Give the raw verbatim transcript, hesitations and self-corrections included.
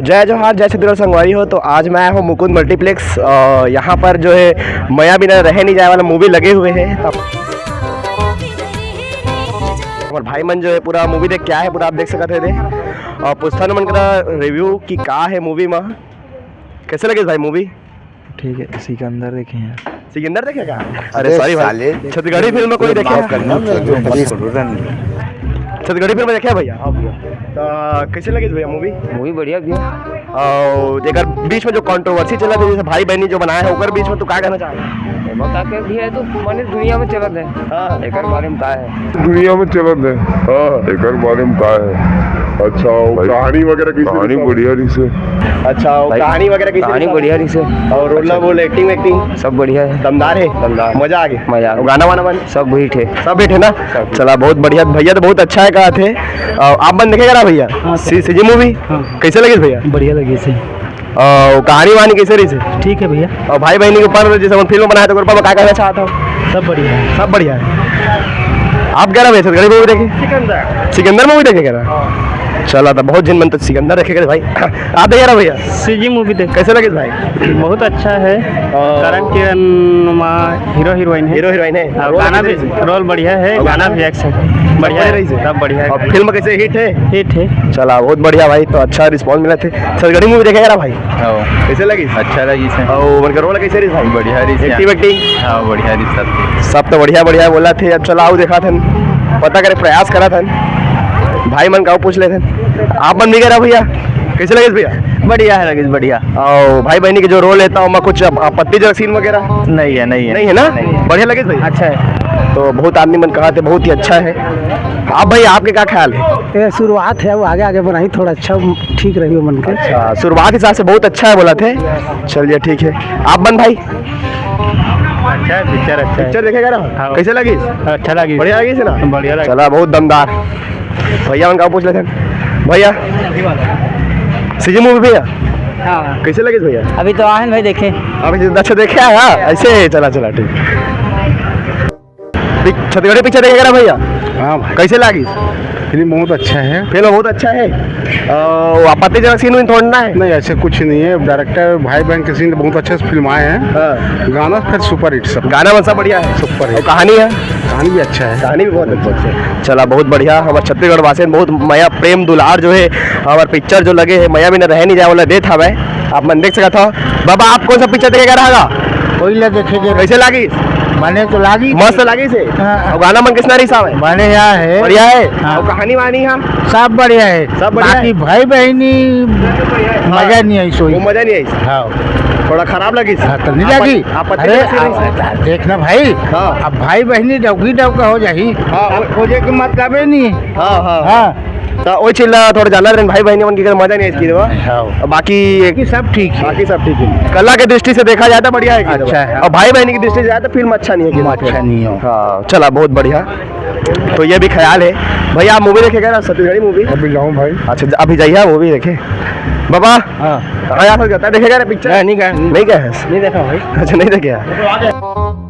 जय जोहार, जय छत्तीसगढ़ संगवारी हो। तो आज मैं आया हूँ मुकुंद मल्टीप्लेक्स। अ, यहाँ पर जो है मया बिना रहे नहीं जाए वाला मूवी लगे हुए है। तो हमारे भाई मन जो है पूरा मूवी देख के आए हैं, पूरा आप देख सकते हैं। और पूछता मन करा रिव्यू कि का है मूवी में, कैसे लगे भाई मूवी? ठीक है, सिकंदर देखे हैं। सिकंदर देखे का? अरे अरे सॉरी भाई, साले। छत्तीसगढ़ी फिल्म में कोई देखे माफ है? करना, मैं जो बस रन। छत्तीसगढ़ी फिल्म देखे भैया? तो कैसे लगे भैया मूवी? मूवी बढ़िया भैया। और एक बीच में जो कंट्रोवर्सी चला था, जैसे भाई बहनी जो बनाया है, ओकर बीच में तू का कहना चाह रहा है? एमा का कर दिया है तो माने दुनिया में चलत है। हाँ। एकर बारे में का है? दुनिया में चलत है। हाँ, एकर बारे में का है? अच्छा, और भाई, कहानी वगैरह कैसे कहानी रही? बढ़िया रही से। अच्छा, और भाई, कहानी वगैरह कैसे कहानी रही? बढ़िया रही से। और रोल अच्छा। बोल, एक्टिंग वैक्टिंग? सब बढ़िया है। दमदार है? दमदार। मजा आ गया? मजा आ गया। गाना वाना बन? सब हिट है। सब हिट है ना? सब हिट। चला, बहुत बढ़िया। भैया तो बहुत अच्छा है कहा थे। अ, आप बन देखे करा भैया? हाँ, सर। सी, सीजी मूवी? हाँ। कैसे लगे भैया? बढ़िया लगे से। अ, कहानी वहानी कैसे रही से? ठीक है भैया। और भाई बहनी के ऊपर जैसे हम फिल्म बनाए तो ऊपर में का कहना चाहता हूँ? सब बढ़िया है। सब बढ़िया है। आप कह रहे भैया छत्तीसगढ़ी मूवी देखे? सिकंदर। सिकंदर मूवी देखे कह रहा? हाँ। चला, तो बहुत जिन मन तो सिकंदर देखे कह रहे भाई। आप देखे रहा भैया? सीजी मूवी देख। कैसे लगे भाई? बहुत अच्छा है। और करण किरण मा हीरो हीरोइन है। हीरो हीरोइन है। हाँ, रोल गाना कैसे भी, रही से? रोल बढ़िया है, और गाना गाना? भी अच्छा है। बढ़िया बढ़िया है, रही से? सब बढ़िया है। और फिल्म कैसे, हिट है? हिट है। चला, बहुत बढ़िया भाई, तो अच्छा रिस्पॉन्स मिला थे। छत्तीसगढ़ी मूवी देखे करा भाई? हाँ। कैसे लगी? अच्छा लगी से। और उनका रोल कैसे रही भाई? बढ़िया रही से। Acting, acting? हाँ, बढ़िया रही सब। सब तो बढ़िया, बढ़िया बोला थे। अब चला, आओ देखा थे, पता करे, प्रयास करा था। भाई मन का पूछ लेते हैं। आप मन भी कह रहा भैया, कैसे लगे भैया? बढ़िया है लगे, बढ़िया। और भाई बहनी के जो रोल है, तो ओमा कुछ आप-, आपत्तिजनक सीन वगैरह? नहीं है, नहीं है। नहीं है ना? नहीं है। बढ़िया लगे भैया? अच्छा है। तो बहुत आदमी मन कहा थे, बहुत ही अच्छा है। आप भाई, आपके क्या ख्याल है? ये शुरुआत है, वो आगे आगे बनाई, थोड़ा अच्छा ठीक रही हो मन के। अच्छा, शुरुआत हिसाब से बहुत अच्छा है बोला थे। चलिए ठीक है, आप बन भाई। अच्छा है, पिक्चर अच्छा है। पिक्चर देखे करा? हाँ। कैसे लगी? अच्छा लगी। बढ़िया लगी से ना? बढ़िया लगी। चला, बहुत दमदार। भैया मन का पूछ लेते हैं। भैया, सीजी मूवी भैया? हाँ। कैसे लगे भैया? अभी तो आए हैं भाई, देखे। अभी अच्छा देखे है, हाँ? ऐसे चला, चला, ठीक। पिक-, छत्तीसगढ़ी पिक्चर देखे करा भैया? हाँ भाई। कैसे लागी? फिल्म बहुत अच्छा है। फिल्म बहुत अच्छा है। अ, वो आपत्तिजनक सीन उन थोड़ा ना है? नहीं, ऐसे कुछ नहीं है। डायरेक्टर भाई बहन के सीन बहुत अच्छे से फिल्माए हैं। हाँ। गाना फिर सुपर हिट सब। गाना मन सब बढ़िया है। सुपर और हिट। कहानी है? कहानी भी अच्छा है। कहानी भी बहुत अच्छा है। चला, बहुत बढ़िया। हमारे छत्तीसगढ़ वासियन बहुत मया, प्रेम, दुलार जो है, हमारे पिक्चर जो लगे है, मया बिना रह नहीं जाए वाला देत हवे। आप मन देख सकत हो। बाबा, आप कौन सा पिक्चर देखे करा? कोई ला देखे के। कैसे लागी? बने तो लागी। मस्त लागी से? हाँ। और गाना मन किसना रही साहब है? बने यहाँ है। बढ़िया है? हाँ। और कहानी वहानी है? सब बढ़िया है। सब बढ़िया बाकी है? भाई बहनी हाँ। मजा नहीं आई सोई। वो मजा नहीं आई? हाँ। थोड़ा खराब लगी? हाँ, तो नहीं आप-, लगी। आप पति अरे, कैसे रही? आप, देखना भाई, हाँ। अब भाई बहनी डौकी डौका हो जाही, हाँ, अब वो खोजे के मतलब ही नहीं है। हाँ, हाँ। हाँ। तो वही चीज ला थोड़ा जाना रहन भाई बहनी मन की मजा नहीं आई इसकी, हाँ। बाकी बाकी सब ठीक है। बाकी सब ठीक है। कला के दृष्टि से देखा जाए तो बढ़िया है कि अच्छा है। और भाई बहनी की दृष्टि से जाए तो फिल्म अच्छा नहीं है कि अच्छा नहीं हो। हाँ, चला, बहुत बढ़िया। तो ये भी ख्याल है। भैया, आप मूवी देखे क्या, छत्तीसगढ़ी मूवी? अभी जाऊँ भाई। अच्छा, अभी जाइए मूवी देखे। बाबा, हाँ। हाँ यार, हो जाता है, देखे क्या पिक्चर? नहीं, नहीं गया। नहीं गया है? नहीं देखा भाई। अच्छा, नहीं देखे यार।